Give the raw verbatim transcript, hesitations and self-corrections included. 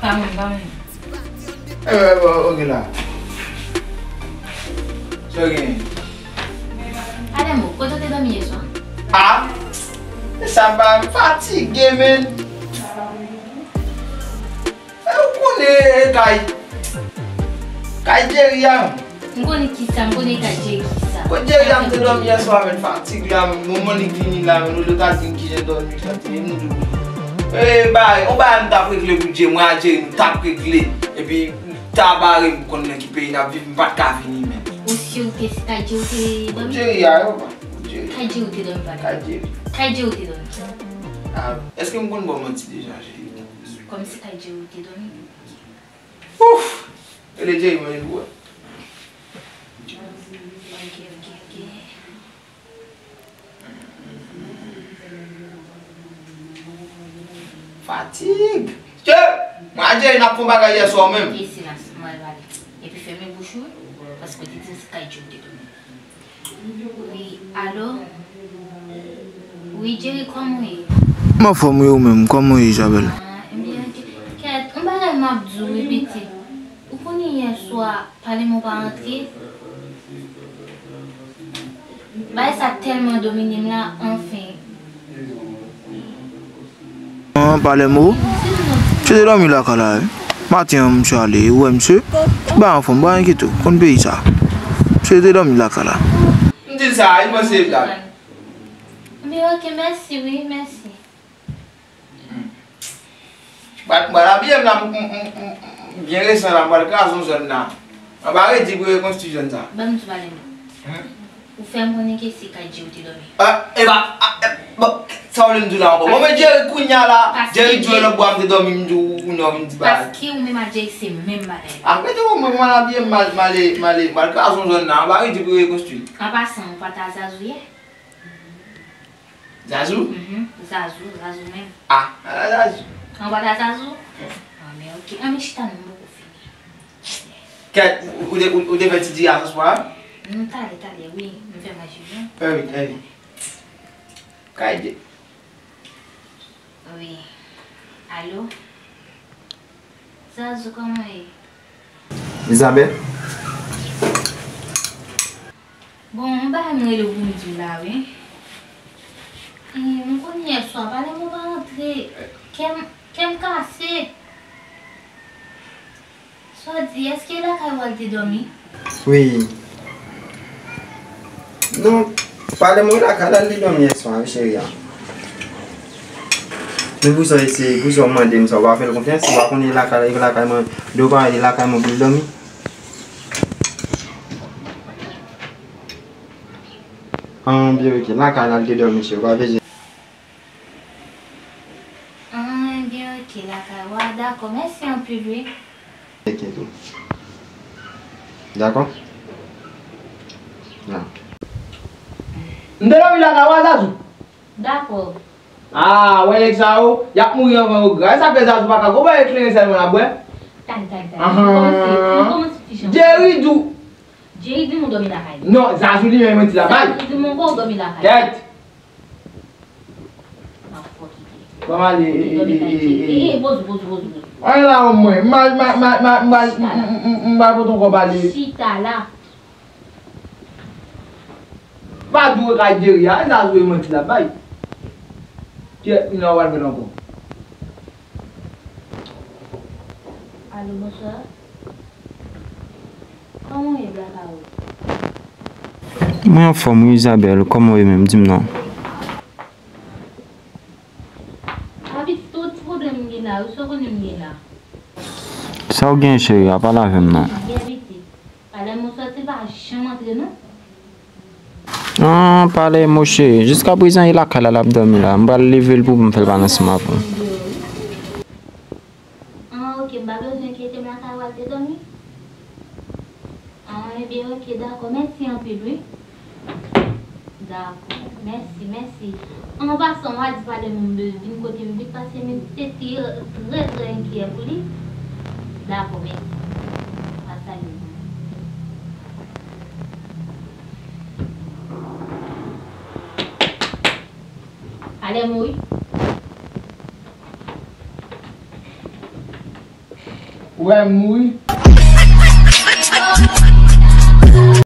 Pa mwen, pa mwen. Eh, eh, eh, ok la. Sa w gen? Alemo, kote w te dòmi yè swa? Ah! Sa ba m fatige, men. Eh, ou konnen, eh, kay. Kay Jerry a. M konnen kisa, m konnen kay Jerry kisa. Kot Jerry a m te dòmi yè swa, men fatig la, men moman li vini la, men nou ta di m kijan dòmi, sa te m di. Eh, bay, on bay m t ap regle pou Jerry, mwen a Jerry, m t ap regle. Epi, ta bare m konn nan ki peyi n ap viv, m pa t ka vini, men. Ou si w te se kay Jerry w te dòmi? Jerry a, yo, pa. Jerry. Kay Jerry w te dòmi, pa. Kay Jerry. Kay Jerry w te dòmi. Ah, èske m konn ba w manti deja, Jerry? Kòmsi kay Jerry w te dòmi? Ouf! Rele Jerry mande pou wè. Ok, ok, ok. Fatig! Tchè! Mwen a Jerry n ap fè yon bagay yè swa menm. Fè silans, mwen pale. Epi fèmen bouch ou, paske w te di se kay Jerry w te dòmi. Wi, alo? Wi, Jerry, kòman w ye? M anfòm, wi, ou menm, kòman w ye, Isabelle? Ah, ebyen, kèt, yon bagay m ap di w, wi, pitit. Ou konnen yè swa, pale m ou pa rantre. Bagay sa tèlman domine m la, anfen. An, pale mo. Misye te dòmi lakay la, wi. Maten an, misye ale, ou wè misye? Ti bagay anfòm, pa enkyete w, konn peyi sa. Misye te dòmi lakay la. M di l sa, li panse e blag. Men ok, mèsi wi, mèsi. M pral, m pral abiye m la, m, m, m, m, m byen resan la, m pral kraze yon zòn la. Anba redi pou yo rekonstwi zòn sa. Ban m di w pale m. Ou fè m konnen ke se kay Jerry w te dòmi. Ah, e pa, ah, e, bon, sa w vle m di w la ankò? Bon, men Jerry kounya la, Jerry di w lòt bò a m te dòmi, m di w, ou non, vin di bagay. Paske ou menm ak Jerry se menm bagay la. Ah, rete w, mwen, mwen abiye m, m ale, m ale, m ale, m pral kraze yon zòn la, anba redi pou yo rekonstwi. An pasan, ou pa t a Zazou yè? Zazou? Mhm, Zazou, Zazou menm. Ah, ala Zazou. An pa ta Zazou? Ah, men ok. An, men chita non, m poko fini. Kèt, ou, ou te, ou, ou te fè ti diri a sòs pwa a? Non, talè, talè, wi. M fè manje, wi. Fè vit, fè vit. Kay de. Wi. Alo? Zazou, kòman w ye? Elizabeth? Bon, yon bagay m rele w pou m di w la, wi. E, m konn yè swa, pale m ou pa rantre. Kè m, kè m kase. Sa w di, èske lakay ou al te dòmi? Wi. Non, pale m ou lakay la, al te dòmi yè swa, wi, cheri a. Men poukisa w eseye, poukisa w mande m sa, ou pa fè l konfyans, ou pa konnen lakay la, lakay mwen, de ou pa wè lakay mwen pou l dòmi? An, byen, ok. Lakay la, l te dòmi, cheri. Ou pa bezwen. An, byen, ok. Lakay ou a, dakò. Mèsi anpil, wi. Ok, tou. Dakò? Ya. M te dòmi lakay ou a, Zazou? Dakò. Ah, wè nèg sa yo, y ap mouri anvan yo gran. E sa fè Zazou pa ka gon bagay kleren sèlman l ap bwè. Talè, talè, talè. Ahan. Nou kòmanse, nou kòmanse ti jan. Jerry di w. Jerry di m ou dòmi lakay li. Non, Zazou li menm mwen di la bay. Zazou di m ankò ou dòmi lakay li. Kèt. M ap fò kite. Ban m ale, e, e, e, e, e. E, e, poze w, poze w, poze w, poze w. Ann la, mwen, m al, m al, m al, m al, m al, m, m, m, m al pote yon kòb ale. Chita la. Pa di w kay Jerry a, e Zazou e manti l ap bay. Kiyès moun nan w al fè l ankò? Alo, bonswa. Kòman w ye, Blakawo? Mwen anfòm wi, Isabelle. Kòman w ye menm? Di m non. Abit, se yon ti pwoblèm m gen la wi, sa w konnen m gen la. Sa w gen, cheri a? Pale avè m non. Byen pitit. Pale m ou sòti pa janm antre non. An, pale mo cheri. Jiskaprezan e lakay la l ap dòmi la. M pral leve l pou m fè l pale ansanm avè w. An, ok, m pa bezwen kite m lakay ou al te dòmi. An, ebyen, ok, dakò. Mèsi anpil, wi. Dakò. Mèsi, mèsi. An pasan, w a di pale m vin kote m vit, paske m te trè, trè, trè enkyè pou li. Dakò, mèsi. W a salye m. Alè, Moyiz. Ou wè m mouri?